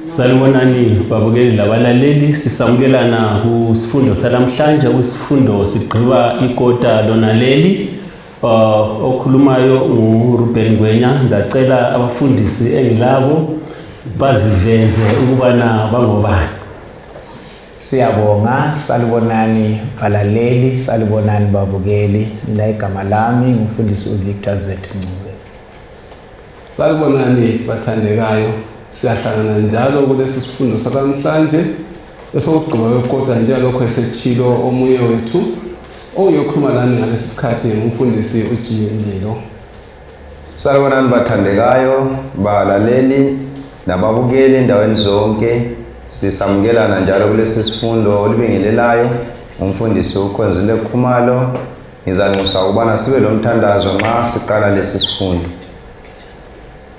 Salibonani babukeli labalaleli, sisamukelana kusifundo salamhlanje. Kusifundo sigqiba ikota lona leli. Okhulumayo nguRuben Ngwenya. Ngiyacela abafundisi engilabo baziveze ukubana bangobani. Siyabonga, salibonani balaleli, salibonani babukeli. Mina igama lami ngumfundisi uVictor Z Ncube. Salibonani bathandekayo, siyahlangana njalo kulesi sifundo salamhlanje esokugqiba kwekota njengalokho esetshilo omunye wethu ongiyokhuluma lani ngalesi sikhathi ngumfundisi uG Mlilo. Salibonani bathandekayo, balaleli nababukeli endaweni zonke. Sisamukelana njalo kulesi sifundo olibingelelayo umfundisi uKhonzile Khumalo. Ngizanxusa ukubana sibe lomthandazo nxa siqala lesi sifundo.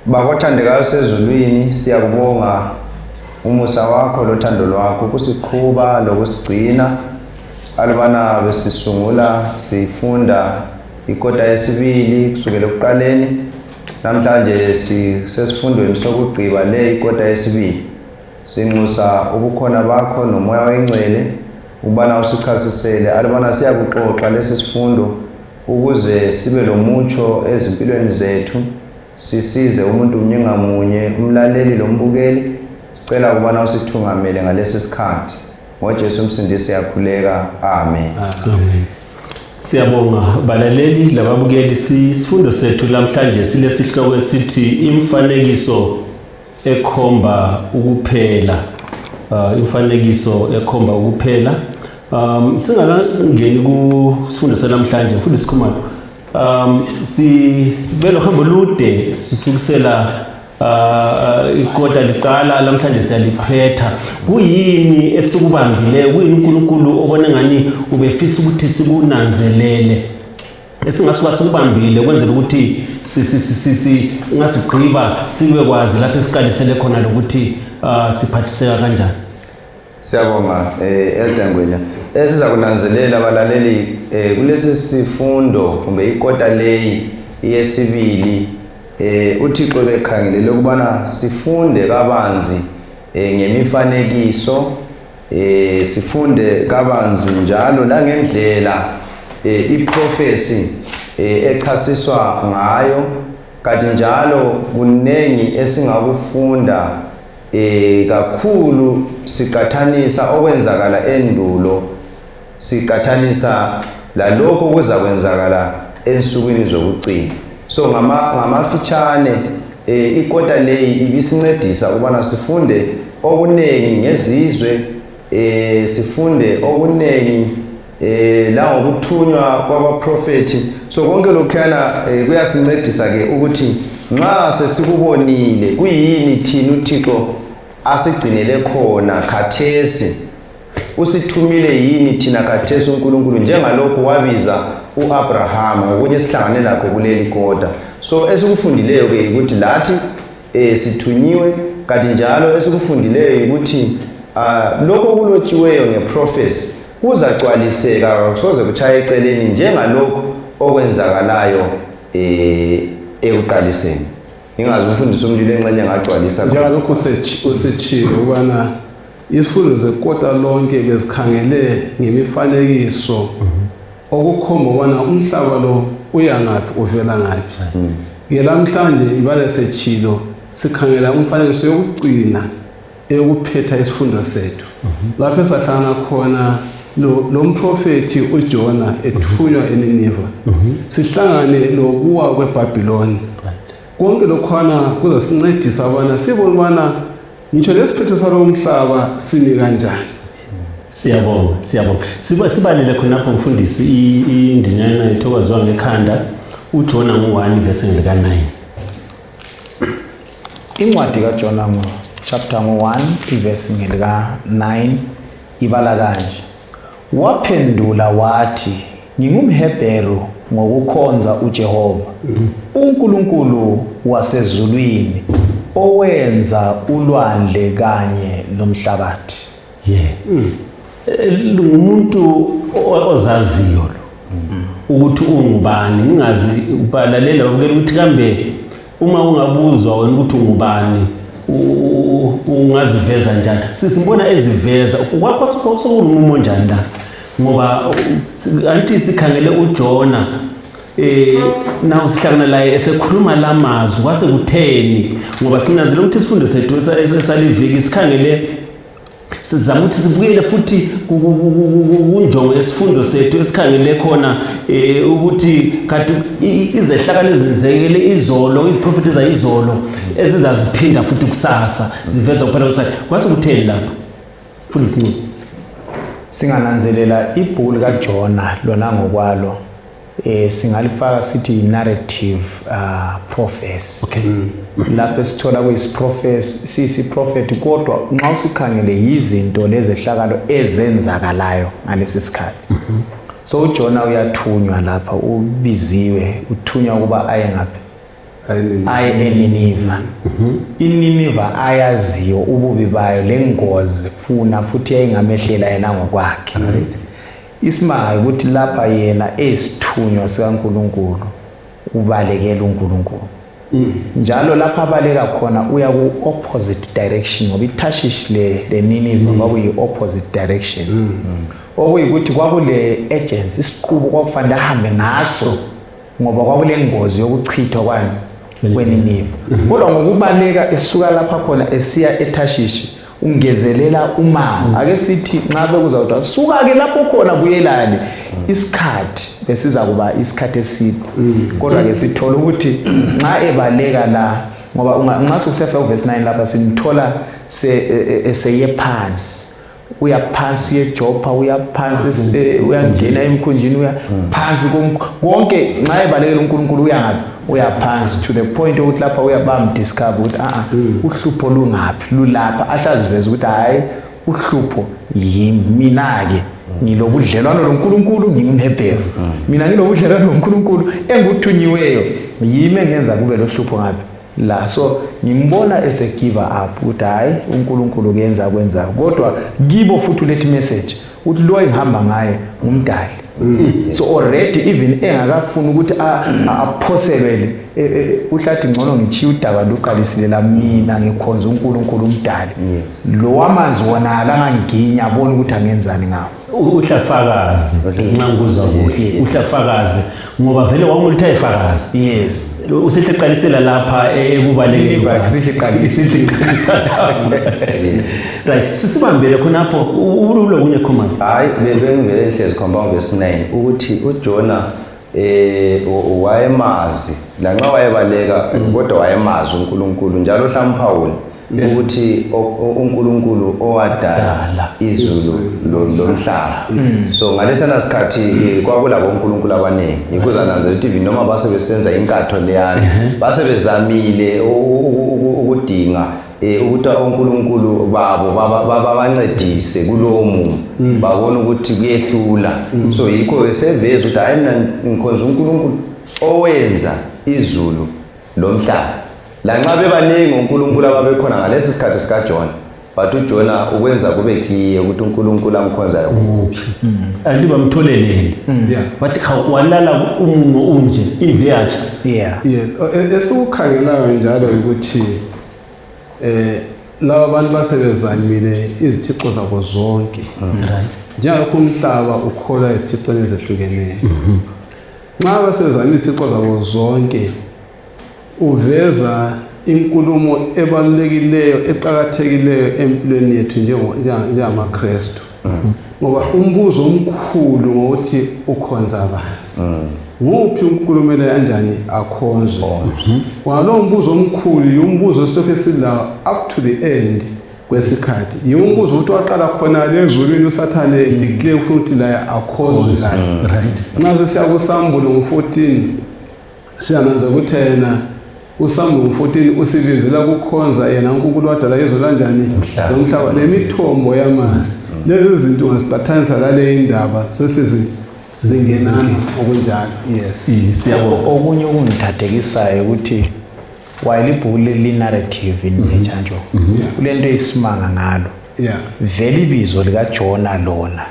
Baba othandekayo sezulwini, siyakubonga umusa wakho lothando lwakho kusiqhuba lokusigcina alubana besisungula sifunda ikota yesibili kusukela ekuqaleni. Namhlanje sisesifundweni sokugqiba le ikota yesibili. Sinxusa ubukhona bakho nomoya oyingcwele ukubana usichasisele alubana siyakuxoxa lesi sifundo ukuze sibe lomutsho ezimpilweni zethu, sisize umuntu munye ngamunye, umlaleli lombukeli. Sicela ukubana usithungamele ngalesi sikhathi. NgoJesu umsindisi siyakhuleka. Amen. Amen. Siyabonga balaleli lababukeli. Isifundo sethu lamhlanje silesihloko esithi imfanekiso ekhomba ukuphela. Imfanekiso ekhomba ukuphela. Singakangeni kusifundo sanamhlanje, mfundisi Khumalo, sibe lohambo olude sisukisela ikota liqala, lamhlanje siyaliphetha. Kuyini esikubambileyo? Kuyini uNkulunkulu obona ngani ubefisa ukuthi sikunanzelele esingasuka sikubambile ukwenzela ukuthi singasigqiba sibe kwazi lapho esiqalisele khona lokuthi siphathiseka kanjani? Siyabonga Elder Ngwenya. Esiza kunanzelela abalaleli kulesi sifundo kumbe ikota leyi yesibili, uThixo bekhangelele ukubana sifunde kabanzi ngemifanekiso, sifunde kabanzi njalo langendlela iprofesi echasiswa ngayo. Kanti njalo kunengi esingakufunda kakhulu siqathanisa okwenzakala endulo, siqathanisa lalokho okuzakwenzakala ensukwini zokucina. So ngamafitshane ikota leyi ibisincedisa ukubana sifunde okuningi ngezizwe, sifunde okuningi langokuthunywa kwabaprofethi. So konke lokhuyana kuyasincedisa ke ukuthi nxa sesikubonile kuyini thina uThixo asigcinele khona khathesi. Usithumile yini thina khathesi uNkulunkulu njengalokhu wabiza uAbraham, ngokunye sihlangane lakho kuleli kota. So esikufundileyo ke ukuthi lathi sithunyiwe, kanti njalo esikufundileyo ukuthi lokho okulotshiweyo ngeprophecy kuzagcwaliseka, akusoze kutshaye eceleni njengalokhu okwenzakalayo ekuqaliseni. Ngingazi umfundisi umlilo engxenye ngagcwalisa njengalokhu usetshilo ukubana isifundo zekota lonke bezikhangele ngemifanekiso okukhomba ukubana umhlaba lo uya ngaphi, uvela ngaphi. Ke lamhlanje ibale setshilo sikhangela umfanekiso yokugcina eyokuphetha isifundo sethu, lapho esahlangana khona lo mprofethi uJona ethunywa eNiniva, sihlangane lokuwa kweBhabhiloni. Konke lokhwana kuzasincedisa ukubana sibone ukubana ngitsho lesiphetho salo mhlaba simi kanjani. Siyabonga, siyabonga. Sibalele khonapho mfundisi indinyana ethokozwa ngekhanda uJona ngu-1 verse lika-9. Incwadi kaJona ngo chapter ngo-1 ivesi ngelika-9 ibala kanje: Waphendula wathi, ngingumHebheru ngokukhonza uJehova, uNkulunkulu wasezulwini, owenza ulwandle kanye nomhlabathi. Yeah. Ngumuntu ozaziyo lo ukuthi ungubani. Ngingazi balalela babukela ukuthi kambe uma ungabuzwa wena ukuthi ungubani, Ungaziveza njani? Simbona eziveza kwakho sokulumo njani la, ngoba angithi sikhangele uJona naw sihlangana laye esekhuluma lamazwi kwase kutheni, ngoba sinanzele ukuthi isifundo sethu esaliviki sikhangele sizama ukuthi sibuyele futhi kunjongo yesifundo sethu esikhangele khona ukuthi kade izehlakalo ezenzekele izolo, iziprofethi zayizolo ezizaziphinda futhi kusasa ziveza kuphela kwesakhe. Kwase kutheni lapha, Mfundisi Ncube? Singananzelela ibhuku likaJona lona ngokwalo, singalifaka sithi narrative prophecy. Lapho esithola kuyisiprofesi, siyisiprofethi, kodwa nxa usikhangele yizinto lezehlakalo ezenzakalayo ngalesi sikhathi. So uJona uyathunywa lapha, ubiziwe, uthunywa ukuba aye ngaphi? Aye eNiniva. INiniva ayaziyo ububi bayo lengozi funa futhi yayingamehlela yena ngokwakhe. Isimanga ukuthi lapha yena eyisithunywa sikaNkulunkulu ubalekela uNkulunkulu. Njalo lapha abaleka khona uya ku-opposite direction, ngoba iTarshish le Niniva kwakuyi-opposite direction. Okuyikuthi kwakule agency, isiqubu kwakufanele ahambe ngaso, ngoba kwakule ngozi yokuchithwa kwani kweNiniva. Kodwa ngokubaleka esuka lapha khona esiya eTarshish, ungezelela umango. Ake sithi nxa bekuzawuthiwa suka-ke lapho khona buyelani, isikhathi besiza kuba isikhathi eside. Kodwa-ke sithola ukuthi nxa ebaleka la, ngoba nxa sokusiyafika kuvesi 9 lapha simthola eseye phansi, uya phansi, uyeJopha, uya phansi, uyangena emkhunjini, uya phansi konke. Nxa ebalekela uNkulunkulu uya ngaphi? Uya phansi, to the point ukuthi lapha uyabamdiscover ukuthi a uhlupho lungaphi, lulapha. Ahlaziveza ukuthi hhayi, uhlupho yimi mina-ke, ngilobudlelwano loNkulunkulu, ngingumHebheru, mina ngilobudlelwano loNkulunkulu enguthunyiweyo, yimi engenza kube lohlupho ngaphi la. So ngimbona ese-give up ukuthi hhayi, uNkulunkulu kuyenza kwenza, kodwa kibo futhi uletha message ukuthi lo engihamba ngaye ngumdali. So already even engakafuni ukuthi aphoselwe, uhlathi ngcono ngitshiye udaba luqalisile la, mina ngikhonza uNkulunkulu umdali. Lo wamanzi wona alanganginya, abona ukuthi angenzani ngawo. Uhlafakazi, nxa ngikuzwa kuhle, uhlafakazi ngoba vele wawumuntu ayefakaza. Usehle qalisela lapha ekubalekeni. Niniva, sihle qalisa. Sihle qalisa lapha. Right, sisibambele khonapho ulokunye khomani. Hayi, bengivele ngihlezi khomba uvesi 9 ukuthi uJona wayemazi lanxa wayebaleka, kodwa wayemazi uNkulunkulu, njalo hlamphawuli ukuthi uNkulunkulu owadala Dala. izulu lomhlaba. So ngalesana sikhathi kwakulabo uNkulunkulu abaningi, yikuzananzela ukuthi even noma base besenza inkatho leyana, base bezamile ukudinga ukuthi onkulunkulu babo babancedise kulowo mumo, babona ukuthi kuyehlula. So yikho seveza ukuthi hayi, mina ngikhonza uNkulunkulu owenza izulu lomhlaba. Lanxa bebaningi onkulunkulu ababekhona ngalesi sikhathi sikaJona, but uJona ukwenza kube clear ukuthi uNkulunkulu amkhonzayo kuphi. Anti bamtholelele. Bathi cha, walala umumo unje, indlu yatsha. Yes, esikukhangelayo njalo ukuthi laba bantu basebezamile izithixo zabo zonke. Njengalokhu umhlaba ukholwa ezithixweni ezehlukeneyo. Nxa basebezamile izithixo zabo zonke, uveza inkulumo ebalulekileyo eqakathekileyo empilweni yethu njengamaKrestu. Ngoba umbuzo omkhulu ngokuthi ukhonza bani? Nguphi uNkulunkulu kumele kanjani akhonzwe? Ngoba lowo mbuzo omkhulu yiwumbuzo esilokhu esilawo up to the end kwesikhathi. Yiwumbuzo ukuthi waqala khona lezulwini uSathane declare ufuna ukuthi laye akhonzwe laye. Nxa sesiya kuSambulo ngo-14, siyananza ukuthi yena uSambulo ngo-14 usibizela kukhonza yena uNkulunkulu wadala izulu kanjani lomhlaba lemithombo yamanzi. Lezi zinto ungasiqathanisa lale indaba sesithi zingenana okunjalo. Yes. Siyabonga. Okunye okungithathekisayo ukuthi while ibhuku leli narrative in nature nje, kulento eyisimanga ngalo. Vele ibizo likaJona lona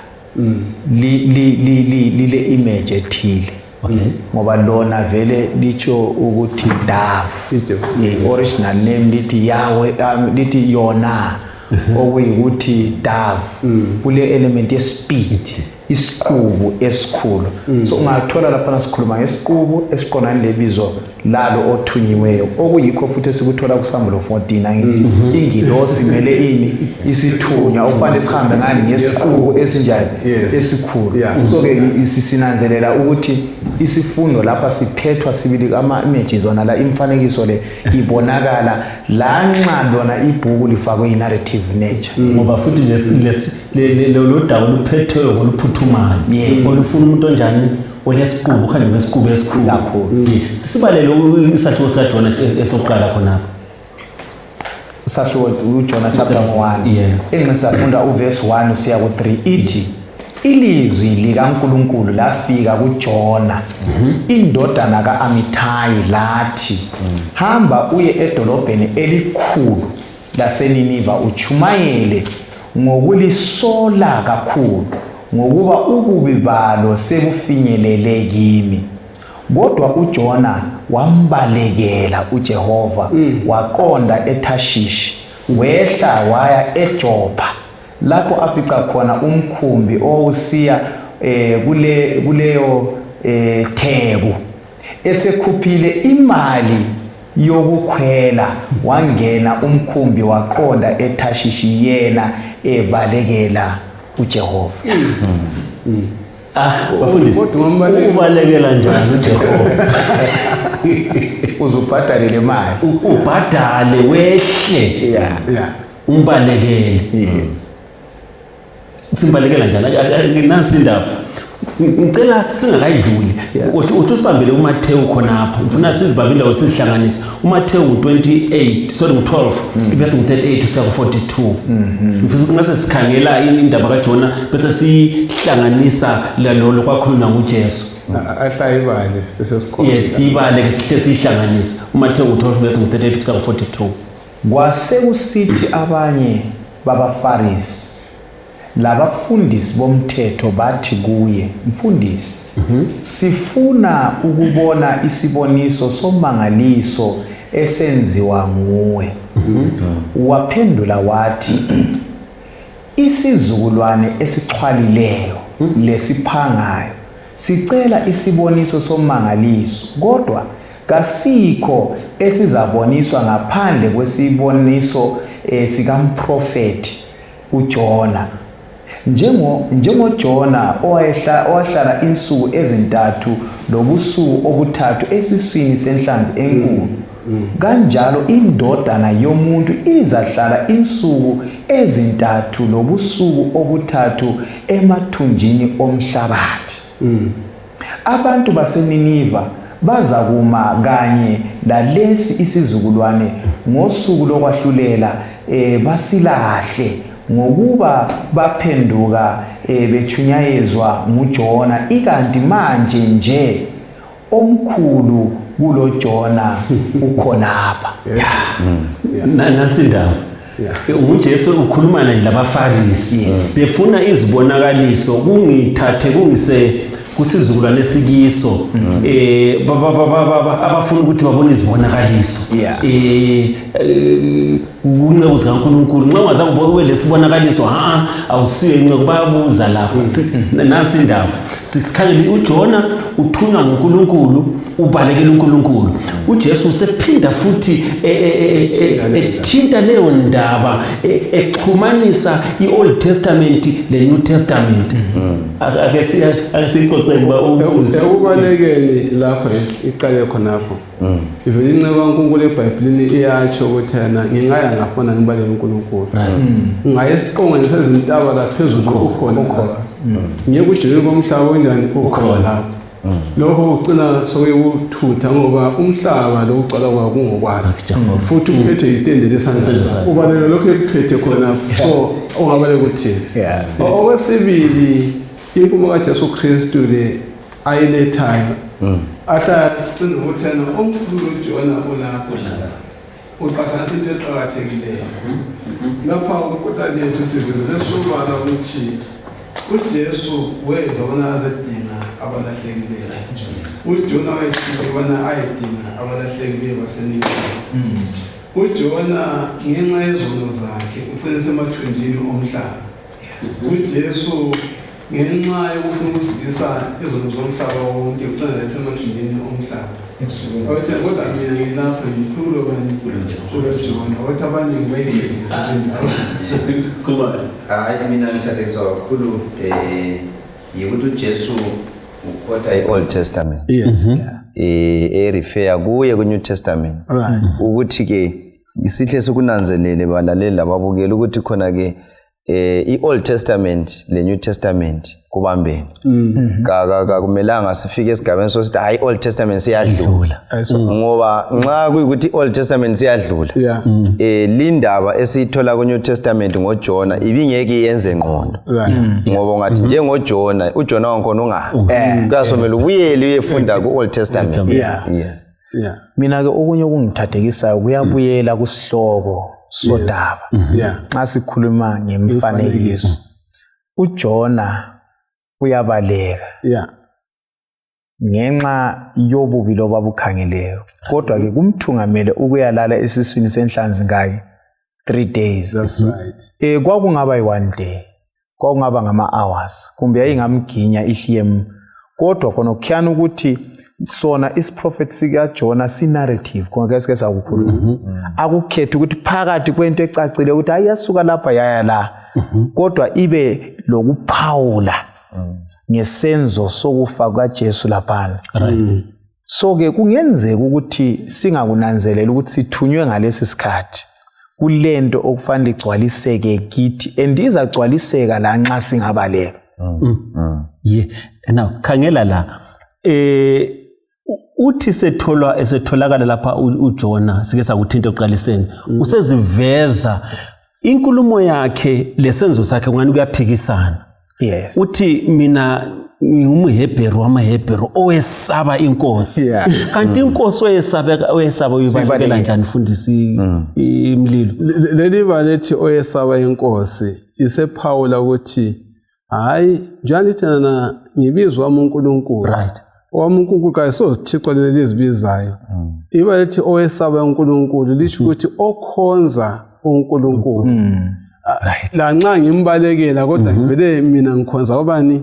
li li li li lile image ethile. Okay. Ngoba lona vele litsho ukuthi dove. Yeah, original name lithi Yahweh, lithi Yona, okuyikuthi dove. Kule element ye speed, isiqubu esikhulu. So ungathola lapha sikhuluma ngesiqubu esiqondane lebizo lalo othunyiweyo, okuyikho futhi esikuthola kuSambulo 14, angithi ingilosi mele ini isithunywa okufanele sihambe ngani ngesiqubu esinjani esikhulu. So ke sinanzelela ukuthi isifundo lapha siphethwa sibili ama images wona la, imifanekiso le ibonakala lanxa lona ibhuku lifakwe i-narrative nature. Ngoba futhi lo daba luphetheyo ngoluphuthumayo olufuna umuntu onjani, olesiqubu, uhambe ngesiqubu esikhulu Kakhulu. Yeah. Sisibalele isahluko sikaJona esokuqala khonapho. Sahluko uJona chapter 1, engxe safunda uverse 1 usiya ku-3, ithi ilizwi likaNkuluNkulu lafika kuJona indodana ka-Amithayi lathi, hamba uye edolobheni elikhulu laseNiniva uchumayele ngokulisola kakhulu, ngokuba ububi balo sebufinyelele kimi. Kodwa uJona wambalekela uJehova, waqonda eThashishi, wehla waya eJopha, lapho afica khona umkhumbi owusiya kuleyo theku. Esekhuphile imali yokukhwela, wangena umkhumbi waqonda eThashishi, yena ebalekela uJehova. Ah, bafundisi, Kodwa wambalekela. Ubalekela njani uJehova? Uzubhadalele imali. Ubhadale wehle. Umbalekele. Simbalekela njani? Nansi indaba. Ngicela singakayidluli. Uthi usibambele uMathewu khonapho. Ngifuna sizibambe indawo sizihlanganise. uMathewu ngu-28, sorry, ngu-12, ivesi ngu-38 usiya ku-42. Ngifisa ukuthi mase sikhangela indaba kaJona bese sihlanganisa lalo lokwakhulunywa nguJesu. Ahlala ibale bese sikhona. Yeah, ibale ke sihle sihlanganise. uMathewu ngu-12 verse ngu-38 kusiya ku-42. Kwasekusithi abanye babaFarisi labafundisi bomthetho bathi kuye, mfundisi, sifuna ukubona isiboniso somangaliso esenziwa nguwe. Waphendula wathi, isizukulwane esixhwalileyo lesiphangayo sicela isiboniso somangaliso, kodwa kasikho esizaboniswa ngaphandle kwesiboniso sikamprofethi uJona. NjengoJona owahlala insuku ezintathu lobusuku obuthathu esiswini senhlanzi enkulu, kanjalo indodana yomuntu izahlala insuku ezintathu lobusuku obuthathu emathunjini omhlabathi. Abantu baseNiniva bazakuma kanye lalesi isizukulwane ngosuku lokwahlulela, basilahle, ngokuba baphenduka bechunyayezwa nguJona, ikanti manje nje omkhulu kulo Jona ukhonapha. Nansi indaba. UJesu ukhuluma labaFarisi befuna izibonakaliso, kungithathe kungise kusizukulwane esikiso, abafuna ukuthi babone izibonakaliso kunceku zikaNkulunkulu. Nxa ungazange ubone lesibonakaliso, ha, awusiyo inceku, bayabuza lapha. Nansi indaba, sikhangele uJona uthunywa nguNkulunkulu, ubalekela uNkulunkulu. uJesu usephinda futhi ethinta leyo ndaba, exhumanisa i-Old Testament le-New Testament. Ake siyixoxele uba Ekubalekeni lapho iqale khonapho, ivele inceku kaNkulunkulu eBhayibhelini iyatsho ukuthi yena ngingaya ngakhona ngibaleke uNkulunkulu, ngingaya esiqongweni sezintaba la phezulu, ukhona lapho, ngiye kujuleni komhlaba onjani, ukhona lapho. Lokho kugcina sokuyikuthutha, ngoba umhlaba lokugcwala kwawo kungokwakhe, futhi uphethwe yitende lesandla sakhe, ubaleka lokho ekuphethe khona, so ungabaleka uthini? Okwesibili, inkulumo kaJesu Kristu le ayilethayo ahlala cina ukuthi yena omkhulu uJona ulapho, uqathanisa into eqakathekileyo lapha kukota lethu. Sivezele sobala ukuthi uJesu weza bona azedinga abalahlekileyo. UJona wayethile ukubana ayedinga abalahlekileyo baseNineve. UJona ngenxa yezono zakhe ucine semathunjini omhlaba. UJesu ngenxa yokufuna ukusindisa izono zomhlaba wonke ucine semathunjini omhlaba. Kodwa mina ngilapha ngikhulu bani kuloJona, kodwa abaningi bayiqedisa le ndaba. Khumalo. Hayi, mina ngithathekiswa kakhulu yikuthi uJesu uquota i-Old Testament. Yes. Erefer kuye ku-New Testament. Ukuthi ke sihle sikunanzelele balaleli lababukeli ukuthi khona ke i-Old Testament le-New Testament kubambene. Kakumelanga sifike esigabeni sokuthi hayi i-Old Testament siyadlula. Ngoba nxa kuyikuthi i-Old Testament siyadlula, lindaba esiyithola ku-New Testament ngoJona ibingeke iyenze ngqondo. Ngoba ungathi njengoJona, uJona wangikhona ungabi. Kuyasomela ubuyele uyefunda ku-Old Testament. Yes. Mina ke okunye okungithathekisayo kuyabuyela kusihloko sodaba. Nxa sikhuluma ngemfanekiso, uJona uyabaleka. Ngenxa yobubi lobabukhangeleyo. Kodwa ke kumthungamele ukuyalala esiswini senhlanzi ngaki 3 days. That's right. Kwakungaba yi-1 day. Kwakungaba ngama hours. Kumbe yayingamginya ihliyem. Kodwa khona kukhiyana ukuthi sona isiprofet sikaJona si narrative konke esike sakukhuluma. Akukhethi ukuthi phakathi kwento ecacile ukuthi hayi yasuka lapha yaya la. Kodwa ibe lokuphawula ngesenzo sokufa kaJesu laphana. So ke kungenzeka ukuthi singakunanzelela ukuthi sithunywe ngalesi sikhathi kulento okufanele igcwaliseke kithi, and izagcwaliseka la nxa singabaleka. Yeah. Now khangela la. Uthi setholwa esetholakala lapha uJona sike sakuthinta ekuqaliseni. Useziveza inkulumo yakhe lesenzo sakhe ngani kuyaphikisana. Yes. Uthi mina ngingumHebheru wamaHebheru owesaba inkosi. Kanti inkosi oyesaba uyibalekela njani mfundisi imlilo? Leli balethi oyesaba inkosi isephawula ukuthi hayi njani thina ngibizwa uNkulunkulu. Right. Owami uNkulunkulu kayisozithixo leli lizibizayo. Iba lethi oyesaba uNkulunkulu lisho ukuthi okhonza uNkulunkulu. Right. Lanxa ngimbalekela kodwa ngivele mina ngikhonza ubani?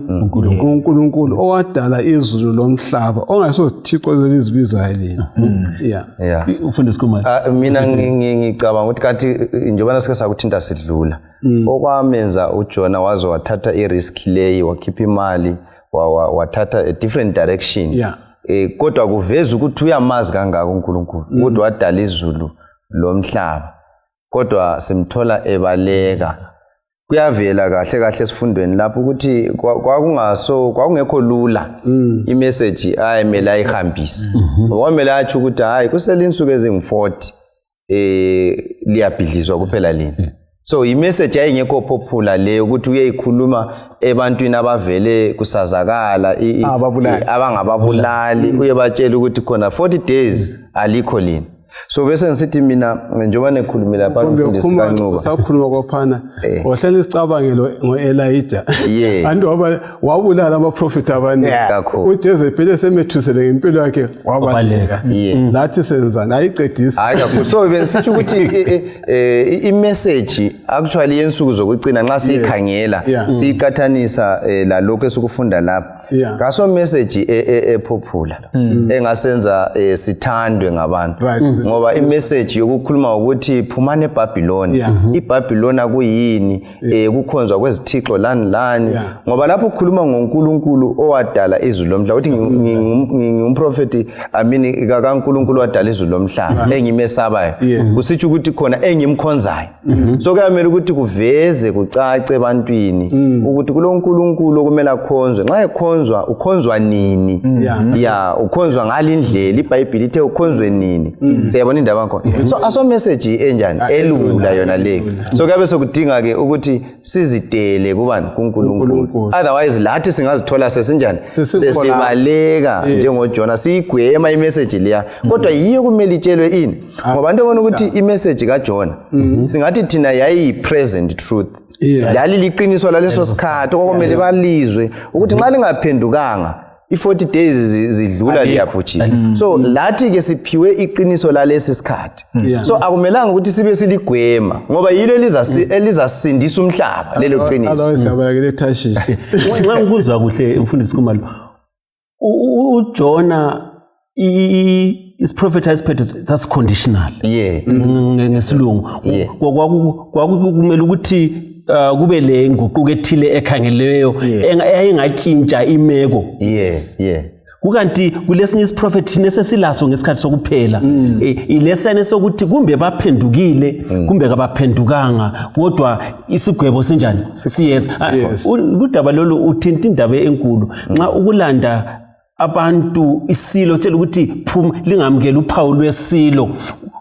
uNkulunkulu owadala izulu lomhlaba ongasozithixo lelizibizayo lina. Yeah. Yeah. Ufundisi Khumalo. Mina ngicabanga ukuthi kanti njengoba sike sakuthinta sidlula. Okwamenza uJona waze wathatha i-risk leyi, wakhipha imali, wathatha a different direction. Yeah. Kodwa kuveza ukuthi uyamazi kangaka uNkulunkulu, ukuthi wadala izulu lomhlaba. Kodwa simthola ebaleka. Kuyavela kahle kahle esifundweni lapho ukuthi kwakungekho lula imessage ayemele ayihambise. Kwamele atsho ukuthi hayi kusele insuku ezingu-40 liyabhidlizwa kuphela lina. So imessage yayingekho popular le ukuthi uyeyikhuluma ebantwini abavele kusazakala abangababulali, uyebatshela ukuthi khona 40 days alikho lina. So bese ngisithi mina njengoba nekhulumile lapha umfundisi kaNcuba usakhuluma kwaphana ohlele sicabange ngoElijah. Anti wabulala abaprofeti abaningi. uJezebel esemethusele ngempilo yakhe wabaleka. Lathi senzani ayiqedisa. Hayi kakhulu. So bengisithi ukuthi i-message actually yensuku zokugcina nxa siyikhangela siyiqathanisa lalokho esikufunda lapha. Ngaso message epopular engasenza sithandwe ngabantu. Ngoba imessage yokukhuluma ukuthi phumani eBabylon, iBabylon kuyini, kukhonzwa kwezithixo lani lani. Ngoba lapho ukhuluma ngoNkulunkulu owadala izulu lomhlaba, uthi ngingumprofeti, I mean kaNkulunkulu owadala izulu lomhlaba engimesabayo, kusitsho ukuthi khona engimkhonzayo. So kuyamele ukuthi kuveze kucace ebantwini ukuthi kuloNkulunkulu okumele akhonzwe. Nxa ekhonzwa ukhonzwa nini? Ukhonzwa ngalindlela iBhayibheli ithe ukhonzwe nini? Siyabona indaba yakhona. So aso message enjani elula yona le. So kuyabe sokudinga ke ukuthi sizidele kubani? kuNkulunkulu. Otherwise lathi singazithola sesinjani? Sesibaleka njengoJona, siyigwema imessage leya. Kodwa yiyo kumele itshelwe ini? Ngoba abantu babona ukuthi imessage kaJona singathi thina yayi present truth. Lali liqiniso laleso sikhathi okumele balizwe ukuthi nxa lingaphendukanga I-40 days zidlula liyaphuthile. So lathi ke siphiwe iqiniso lalesi sikhathi. So akumelanga ukuthi sibe siligwema ngoba yilo elizasindisa umhlaba lelo qiniso. Otherwise siyabalekela eThashishi. Nxa ngikuzwa kuhle mfundisi Khumalo, uJona isiprofetho ayisiphethe that's conditional. Ngesilungu. Kwakumele ukuthi kube le nguquko ethile ekhangeleyo eyayingatshintsha imeko. Kukanti kulesinye isiprofethi thina esesilaso ngesikhathi sokuphela, ilesane sokuthi kumbe baphendukile kumbe kabaphendukanga, kodwa isigwebo sinjani? Siyeza. Udaba lolu uthinta indaba enkulu. Nxa ukulanda abantu isilo tshela ukuthi phuma lingamukeli uphawu lwesilo,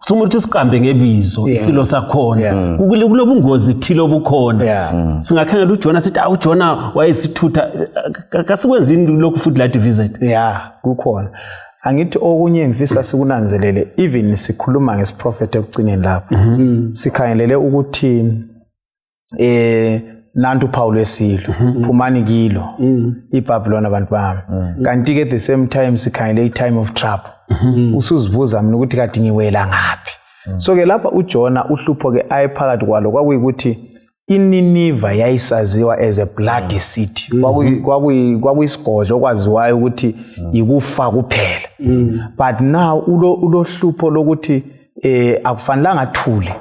somuntu usiqambe ngebizo isilo sakhona, kulobungozi thile obukhona. Singakhangela uJona sithi uJona wayesithutha, kasikwenzini lokhu futhi lathi visit. Kukhona. Angithi okunye ngifisa sikunanzelele, even sikhuluma ngesiprofetho ekugcineni lapha, sikhangelele ukuthi nantu uphawu lwesilo, phumani kilo iBabylon abantu bami. Kanti ke at the same time sikhangele i-time of trouble. Usuzibuza mina ukuthi kade ngiwela ngaphi. So ke lapha uJona uhlupho ke ayephakathi kwalo kwakuyikuthi iNiniva yayisaziwa as a bloody city. Kwakuyisigodlo okwaziwayo ukuthi ikufa kuphela. But now ulohlupho lokuthi akufanelanga athule.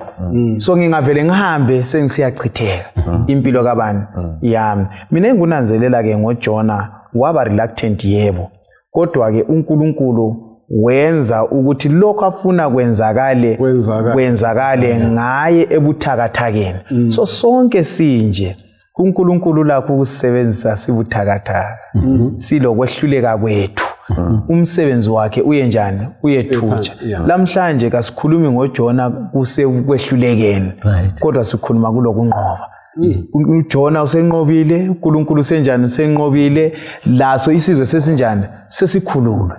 So ngingavele ngihambe sengisiyachitheka impilo kabani yami. Mina engikunanzelela ke ngoJona waba reluctant yebo, kodwa ke uNkulunkulu wenza ukuthi lokho afuna kwenzakale kwenzakale ngaye ebuthakathakeni. So sonke sinje uNkulunkulu lakho ukusebenzisa sibuthakathaka, silokwehluleka kwethu. Umsebenzi wakhe uye njani? Uyethutsha. Lamhlanje kasikhulumi ngoJona kusekwehlulekeni, kodwa sikhuluma kulokunqoba. uJona usenqobile, uNkulunkulu usenjani? Usenqobile, laso isizwe sesinjani? Sesikhululwe.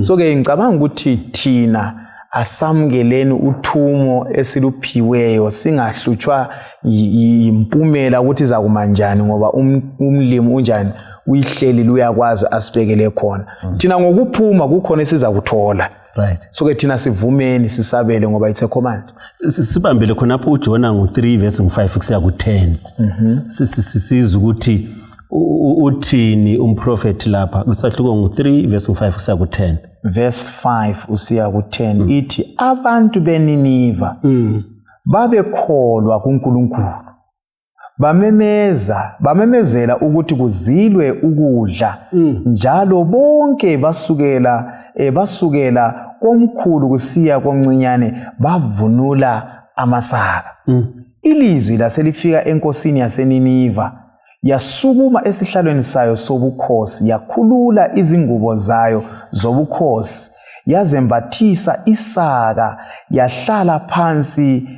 So ke ngicabanga ukuthi thina asamukeleni uthumo esiluphiweyo, singahlutshwa yimpumela ukuthi izakuma njani, ngoba umlimi unjani? Uyihleli, uyakwazi asibekele khona. Thina ngokuphuma kukhona esizakuthola. So ke thina sivumeni sisabele ngoba it's a command. Sibambele khonapho uJona ngo-3 verse ngo-5 kusiya ku-10. Sizwe ukuthi uthini umprofethi lapha kusahluko ngo-3 verse ngo-5 kusiya ku-10. Verse 5 usiya ku-10 ithi abantu beNiniva babekholwa kuNkulunkulu, bamemezela ukuthi kuzilwe ukudla, njalo bonke basukela komkhulu kusiya komncinyane bavunula amasaka. Ilizwi laselifika enkosini yaseNiniva, yasukuma esihlalweni sayo sobukhosi, yakhulula izingubo zayo zobukhosi, yazembathisa isaka, yahlala phansi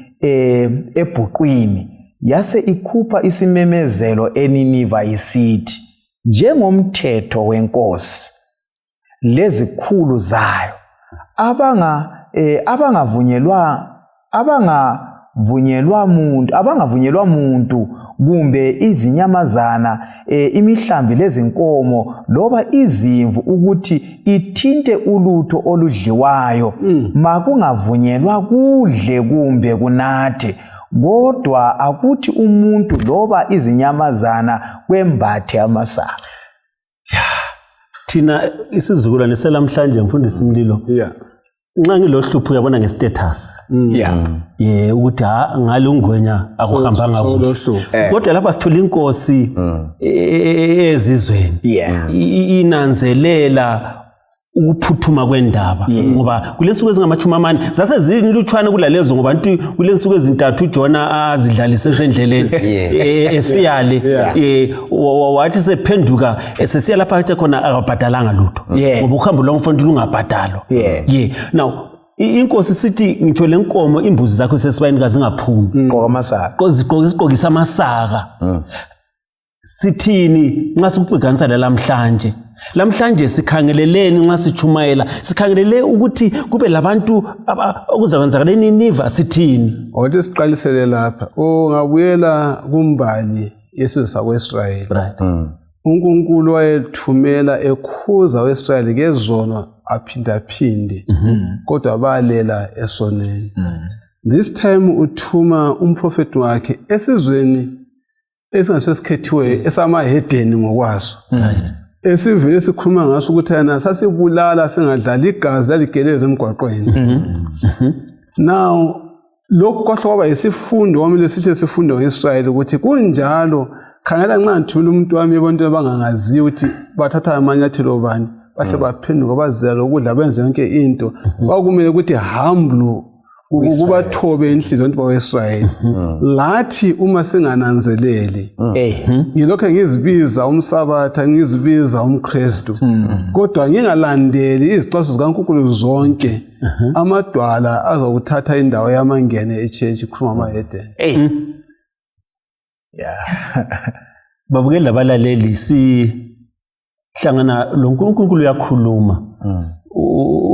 ebhuqwini, yase ikhupha isimemezelo eNiniva isithi, njengomthetho wenkosi lezikhulu zayo, abangavunyelwa muntu kumbe izinyamazana, imihlambi lezinkomo loba izimvu ukuthi ithinte ulutho oludliwayo, makungavunyelwa kudle kumbe kunathe, kodwa akuthi umuntu loba izinyamazana kwembathe amasaka. Thina isizukulwane selamhlanje mfundisi Mlilo, nxa ngilohlupho uyabona nge-status ukuthi ngale ungwenya akuhambanga kuhle, kodwa lapha sithola inkosi ezizweni inanzelela ukuphuthuma kwendaba, ngoba kulensuku ezingama-40 zase zinlutshwane kulalezo, ngoba nti kulensuku ezintathu uJona azidlalise esendleleni esiyale, wathi sephenduka sesiya lapha athi khona akabhadalanga lutho, ngoba uhambo lwamfonto lungabhadalwa. Now inkosi sithi ngitsho le nkomo imbuzi zakho sesibayeni kazingaphumi, gqoka amasaka, zigqokisa amasaka. Sithini nxa sikuxiganisa lamhlanje? Lamhlanje sikhangeleleni nxa sichumayela? Sikhangelele ukuthi kube labantu okuzakwenzakala eNiniva, sithini? Awuthi siqalisele lapha. Ungabuyela kumbali yesizwe sakwa-Israyeli. uNkulunkulu wayethumela ekhuza uIsrayeli ngezono aphindaphinde kodwa balela esonweni. This time uthuma umprofeti wakhe esizweni esingasesikhethiweyo esamahedeni ngokwaso esivele sikhuluma ngaso ukuthi yena sasibulala singadlali igazi laligeleza emgwaqweni. Now lokhu kwahle kwaba yisifundo kwamele sithi sifunde ngo-Israyeli ukuthi kunjalo. Khangela, nxa ngithumela umuntu wami ebantwini abangangaziyo ukuthi bathatha amanyathelo bani, bahle baphenduka bazila lokudla benze yonke into. Kwakumele ukuthi humble kubathobe inhliziyo abantu bakwa-Israyeli. Lathi uma singananzeleli, ngilokhu ngizibiza umsabatha, ngizibiza umKristu, kodwa ngingalandeli izixwayiso zikaNkulunkulu zonke, amadwala azakuthatha indawo yamangene e-church, khuluma amahedeni. Hey. Yeah. Babukeli labalaleli, sihlangana lo Nkulunkulu uyakhuluma.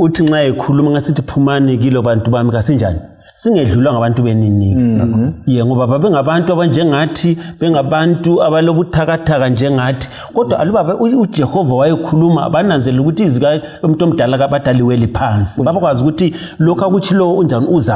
Uthi nxa ekhuluma ngasithi phumani kilo bantu bami, kasinjani singedlulwa ngabantu beNiniva. Ye, ngoba babengabantu abanjengathi, bengabantu abalobuthakathaka njengathi, kodwa aluba uJehova wayekhuluma bananzelela ukuthi izwi lomuntu omdala kabadaliweli phansi, babakwazi ukuthi lokhu akutshilowo unjani uza.